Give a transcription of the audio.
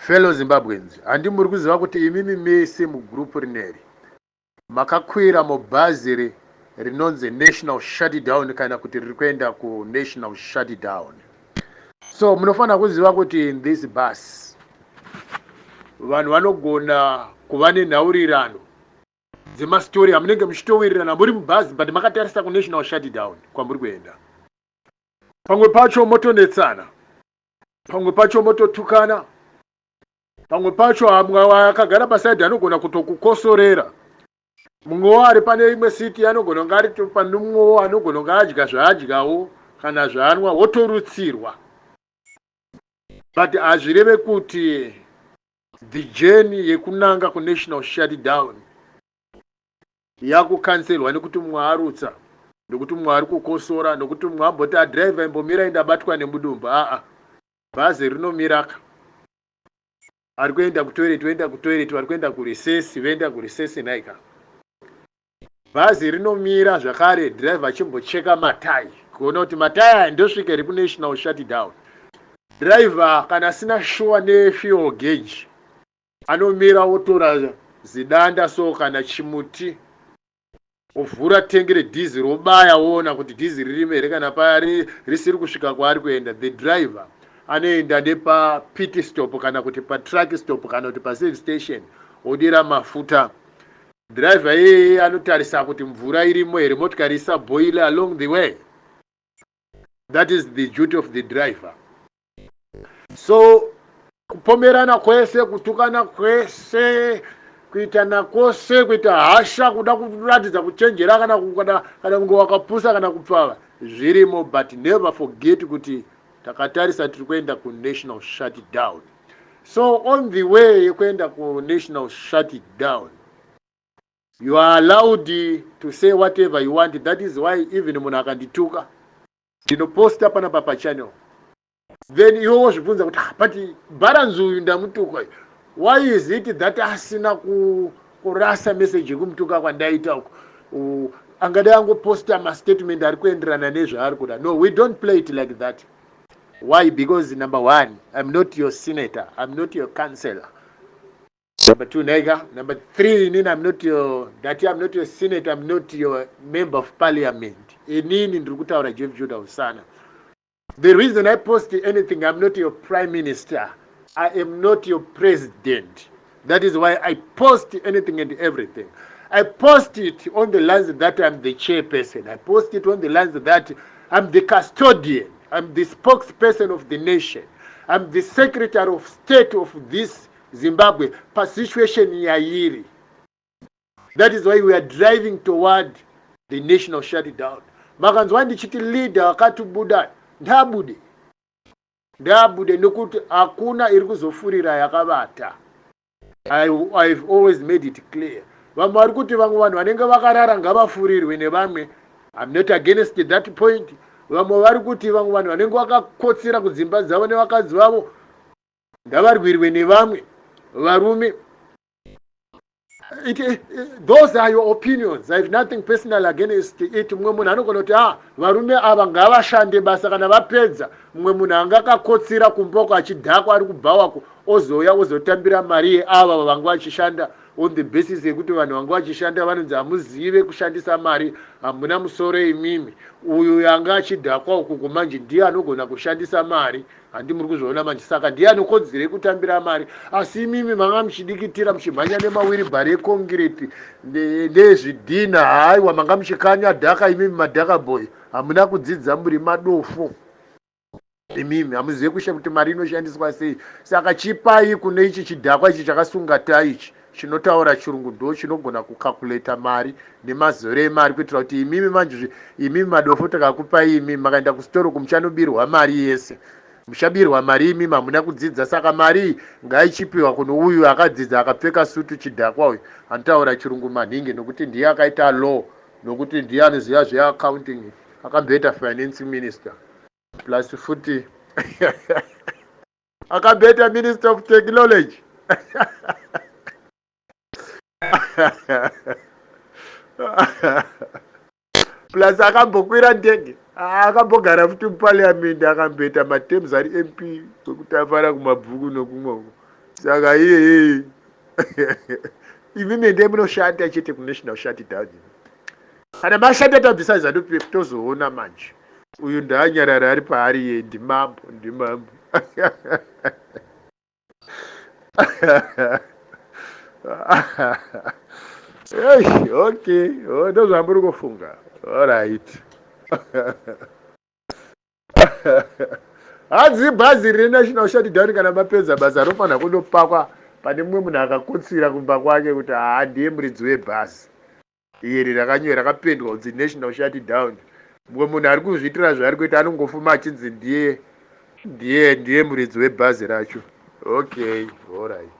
Fellow Zimbabweans, handi muri kuziva kuti imimi mese mugroup rineri makakwira mubhazi rinonzi National Shutdown kana kuti riri kuenda kuNational Shutdown. So munofanira kuziva kuti in this bus vanhu vanogona kuva nenhaurirano dzemastori amunenge muchitowirirana muri mubhazi, but makatarisa kuNational Shutdown kwamuri kuenda. Pamwe pacho motonetsana, pamwe pacho mototukana, pamwe pacho amwe akagara pasaidhi anogona kutokukosorera, mumwewo ari pane imwe siti anogona kunge ari pane mumwewo anogona kunge adya zvaadyawo kana zvaanwa, wotorutsirwa. But hazvireve kuti the journey yekunanga kuNational Shutdown yakukanselwa nekuti mumwe arutsa, nekuti mumwe ari kukosora, nekuti mumwe amboti adhiraivha imbomirai, ndabatwa nemudumbu. Aa, bhazi rinomiraka. Ari kuenda kutoilet voenda kutoilet, vari kuenda kurecess voenda kurecess. Naika bhazi rinomira zvakare, dhiraivha achimbocheka matai kuona kuti matai aya ndosvika iri kuNational Shutdown. Dhiraivha kana asina shuwa nefuel gauge anomira, otora zidanda so kana chimuti, ovhura tengi redhiziri, obaya, oona kuti dhiziri ririmo here. Kana paya risiri kusvika kwaari kuenda, the driver anoenda nepapit stop kana kuti patruck stop kana kuti paservice station, odira mafuta. Dhiraivha iyeye anotarisa kuti mvura irimo here, motikari isaboile along the way. That is the duty of the driver. So kupomerana kwese, kutukana kwese, kuitana kwose, kuita hasha, kuda kuratidza kuchenjera kana kunge wakapusa kana kupfava, zvirimo. But never forget kuti takatarisa tiri kuenda kuNational Shutdown. So on the way yekuenda kuNational Shutdown, you are allowed to say whatever you want. That is why even munhu akandituka ndinoposta panapa pachannel. Then iwe wozvibvunza kuti, "Ah, but bharanzi uyu ndamutuka, why is it that asina kurasa message yekumutuka kwandaita uku? Angadai angoposta mastatement ari kuenderana nezvaari kuda." No, we don't play it like that. Why? Because number one, I'm not your senator, I'm not your councillor. Number two, nega number three, inini I'm not your that I'm not your senator, I'm not your member of parliament. Inini ndiri kutaura Jeff Judah Usana. The reason I post anything, I'm not your prime minister, I am not your president. That is why I post anything and everything. I post it on the lines that I'm the chairperson. I post it on the lines that I'm the custodian, I'm the spokesperson of the nation, I'm the secretary of state of this Zimbabwe pasituation yairi. That is why we are driving toward the national shutdown. Makanzwa ndichiti leader akatibuda, ndabude, ndabude, nekuti hakuna iri kuzofurira yakavata. I've always made it clear. Vamwe vari kuti vamwe vanhu vanenge vakarara ngavafurirwe nevamwe. I'm not against that point. Vamwe vari kuti vamwe vanhu vanenge vakakotsira kudzimba dzavo nevakadzi vavo ngavarwirwe nevamwe varume. Those are your opinions. I have nothing personal against it. Mumwe munhu anogona kuti, ah, varume ava ngavashande basa, kana vapedza, mumwe munhu anga akakotsira kumboko achidhakwa ari kubhawako ozouya ozotambira mari yeava vanga vachishanda, on the basis yekuti vanhu vanga vachishanda vanonzi hamuzive kushandisa mari, hamuna musoro imimi. Uyu yanga achidhakwa uku kumanje ndiye anogona kushandisa mari, handi muri kuzviona manje? Saka ndiye anokodzero yekutambira mari, asi imimi manga muchidikitira muchimhanya nemawiribhari ekonkireti nezvidhina. Haiwa, manga muchikanya dhaka imimi, madhaka boy, hamuna kudzidza, muri madofu imimi, hamuzive kusha kuti mari inoshandiswa sei. Saka chipai kune ichi chidhakwa ichi chakasunga tai ichi chinotaura chirungu, ndo chinogona kukakuleta mari nemazoro emari, kuitira kuti imimi manje, imimi madofo, takakupai imimi makaenda kusitoro kumuchanobirwa mari yese, muchabirwa mari imimi, hamuna kudzidza. Saka mari iyi ngaichipiwa kuno uyu akadzidza, akapfeka sutu, chidhakwa uyu anotaura chirungu manhingi, nokuti ndiye akaita law, nokuti ndiye anoziva zveaccounting, akamboita finance minister, plus futi akamboita minister of technology. Plus akambokwira ndege, akambogara futi muparliament, akamboita matems ari MP kwekuti afara kumabhuku nokumwe uko. Saka iyeye imi mende munoshanda chete kunational shutdown. Kana mashanda tabvisa ZANU PF tozoona manje. Uyu ndaanyarara ari paari iye ndimambo ndimambo. Eish, okay, oh, ndozvamuri kufunga. Alright. Hanzi bhazi renational shutdown kana mapedza basa rofanira kundopakwa pane mumwe munhu akakotsira kumba kwake kuti haa ndiye muridzi webhazi iri rakanyewe rakapendwa kunzi national shutdown. Mumwe munhu ari kuzviitira zvaari kuita anongofuma achinzi ndiye ndiye ndiye muridzi webhazi racho. Okay, alright.